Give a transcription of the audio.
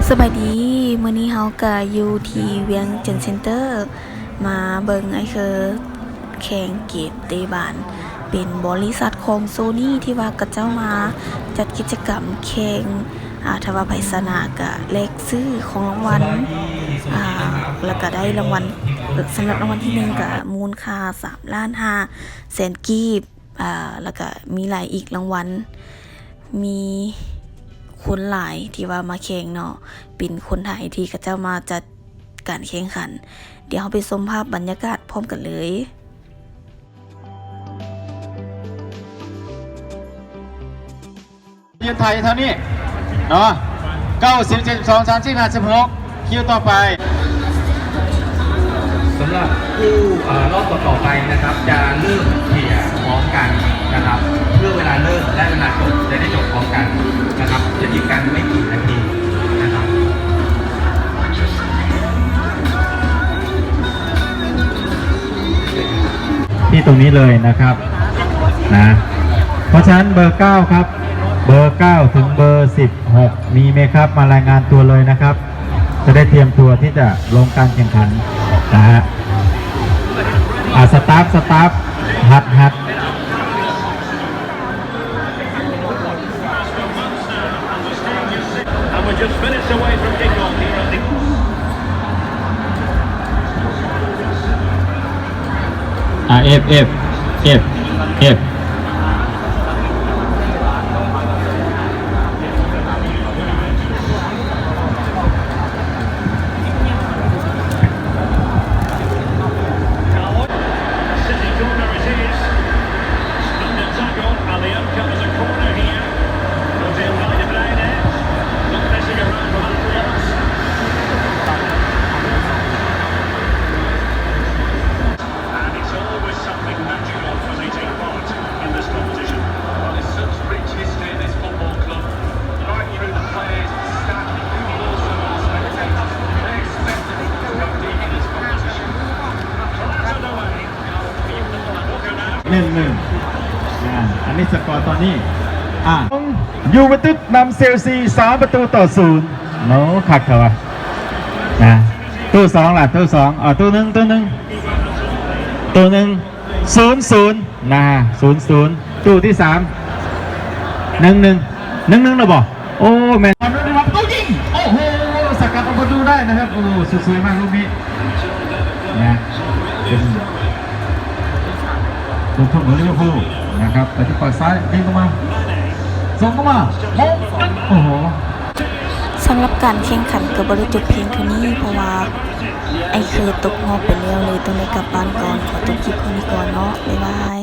ສະບາຍດີ, ມື້ນີ້ເຮົາກະຢູ່ທີ່ວຽງຈັນເຊັນເຕີ ມາເບິ່ງອ້າຍເຄີແຂ່ງເກມເຕະບານ. ເປັນບໍລິສັດຂອງໂຊນີທີ່ວ່າເຂົາເຈົ້າມາຈັດກິດຈະກຳແຂ່ງ, ອາ ຖ້າວ່າໃຜຊະນະກະແລກຊື້ຂອງລາງວັນ, ອາ ແລ້ວກະໄດ້ລາງວັນ, ສຳລັບລາງວັນທີໜຶ່ງກະມູນຄ່າສາມລ້ານຫ້າແສນກີບ. ອາ ແລ້ວກະມີຫຼາຍອີກລາງວັນ, ມີຄົນຫຼາຍທີ່ວ່າມາແຂ່ງເນາະ, ເປັນຄົນໄທທີ່ເຂົາເຈົ້າມາຈັດການແຂ່ງຂັນ. ດຽວເຮົາໄປຊົມພາບບັນຍາກາດພ້ອມກັນເລີຍ. ຢືນຖ່າຍຢູ່ແຖວນີ້ເນາະ ເກົ້າ ສິບ ສິບເອັດ ສິບສອງ ສາມ ສີ່ ຫ້າ ສິບຫົກ ຄິວຕໍ່ໄປ. ສຳລັບຄູ່ ເອີ ຮອບຕໍ່ໆໄປນະຄັບ ຈະເລີ່ມເຊຍພ້ອມກັນນະຄັບ ເພື່ອເວລາເລີ່ມ ແລະ ເວລາຈົບ ຈະໄດ້ຈົບພ້ອມກັນນະຄັບ ຈະຕິດກັນໄມ່ກີ່ນາທີນະຄັບ. ທີ່ตรงนี้เลยนะครับ นะ เพราะฉะนั้นเบอร์เก้าครับ เบอร์เก้าถึงเบอร์สิบหก มีไหมครับ มารายงานตัวเลยนะครับ จะได้เตรียมตัวที่จะลงการแข่งขันนะฮะ อ่า สตาฟ สตาฟ หัด หัด And we're just minutes away from kickoff here at the ອ່າ F F F F. ໜຶ່ງໜຶ່ງ ອ່າ ອັນນີ້ສະກໍຕອນນີ້ ອ່າ ຢູເວັນຕຸສນຳເຊລຊີສາມປະຕູຕໍ່ສູນ. ໂອ້ ຄັກແທ້ວະ ນະ. ຕູ້ສອງລະ ຕູ້ສອງ ເອົາ ຕູ້ໜຶ່ງ ຕູ້ໜຶ່ງ ຕູ້ໜຶ່ງ ສູນສູນ ນະ ສູນສູນ. ຕູ້ທີສາມ ໜຶ່ງໜຶ່ງ ໜຶ່ງໜຶ່ງແລ້ວບໍ່? ໂອ້ ແມ່ນ ບອນໄດ້ຮັບ ໂຕ້ຍິງ ໂອ້ໂຫ ສະກັດອອກປະຕູໄດ້ນະຄັບ. ໂອ້ ສວຍໆມາກລູກນີ້ນະ ເປັນ ເປັນຜູ້ຂອງລິເວີພູລນະຄັບ ໄປທີ່ປາກຊ້າຍ ຍິງເຂົ້າມາ ສົ່ງເຂົ້າມາ ໂອ້ໂຫ. ສຳລັບການແຂ່ງຂັນກໍບໍ່ໄດ້ຈົບພຽງເທົ່ານີ້ ເພາະວ່າອ້າຍເຄີຕົກຮອບໄປແລ້ວ ເລີຍຕ້ອງໄດ້ກັບບ້ານກ່ອນ. ຂໍຈົບຄລິບເທົ່ານີ້ກ່ອນເນາະ ບາຍບາຍ.